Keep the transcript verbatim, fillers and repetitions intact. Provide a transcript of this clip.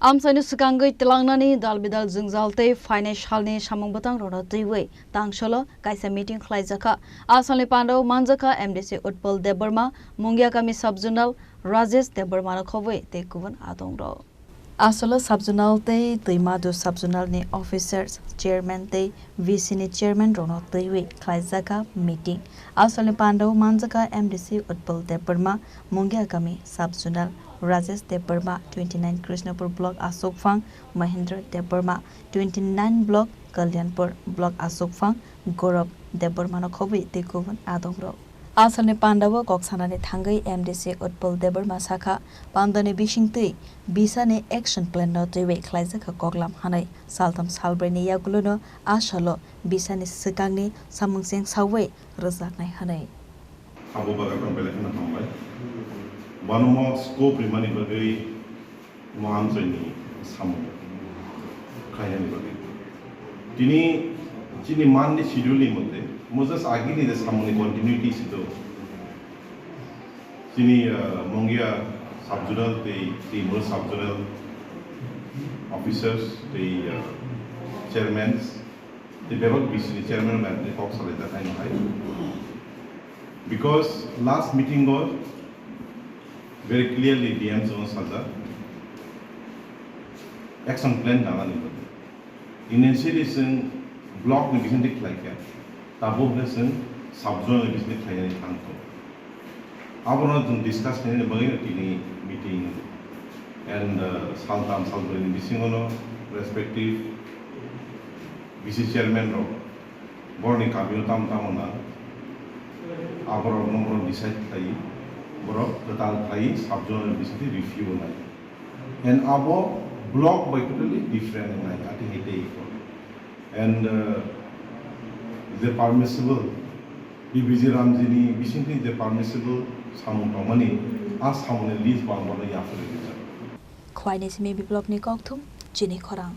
Amchaini swkangwi twlangnani dal bidal jwngjal tei phainai salni samung bwtang rwno twiwi tangsolo kaisa meeting khlaijakha. A salni pandao manjakha M D C Utpal Debbarma, Mungia kami sub-zonal Rajesh Debbarma no khobwi tei kubun adongrok. Asolo sub-zonal tei Twimadu sub-zonal ni officers, chairman tei V C ni chairman rokno twiwi khlaijakha meeting. Asolni pandao manjakha M D C Utpal Debbarma, Mungia kami sub-zonal Rajesh Debbarma, twenty nine Krishnapur block Asokphang, Mahendra Debbarma, twenty nine block Kalyanpur block Asokphang, Gaurav Debbarma no khobwi tei kubun adongrok. Asalni pandao kok sanani thangwi M D C Utpal Debbarma sakha, pandani bisingtwi bisani action plan no twiwi khlaijakha koklam hanai, saltham salbrwini yagulono asalo bisani swkangni samung cheng sawi rwjaknai hanai. Abo bagwi belai kheno hambai. Bono mo scope rimani bagwi mo amchaini samung khainani bagwi. Tini chini manni schedule ni mote, mo just agini je samungni continuity si do. Chini, uh, Mungia sub-zonal tei, tei mo sub-zonal officers tei, uh, chairmans tei bebak V C ni chairman bai tei kok salai jak hai no hai. Because last meeting o very clearly D M chwng sajak action plan nangani bagwi. Initially chwng block ni bisingtwi khlai kha, tabuk hwnkhe chwng sub-zonal ni bisingtwi khlainani thang tongo. Abono chwng discuss khainani bagwi tini meeting and, uh, saltham salbrwini bisingono respective V C chairman rok borokni kamio tamo tamo nang, aborokno borok decide khlai, borok kwtal khlai sub-zonal ni bisingtwi review nai. And abo block by totally different nai, ati hete iko. And, uh, the permissible, B B G Ramjini bisingtwi the permissible samung tongmani, a samungni list bo ang bono yapharwi rijak. Khwlaini simi Biplopni kokthum, chini khorang.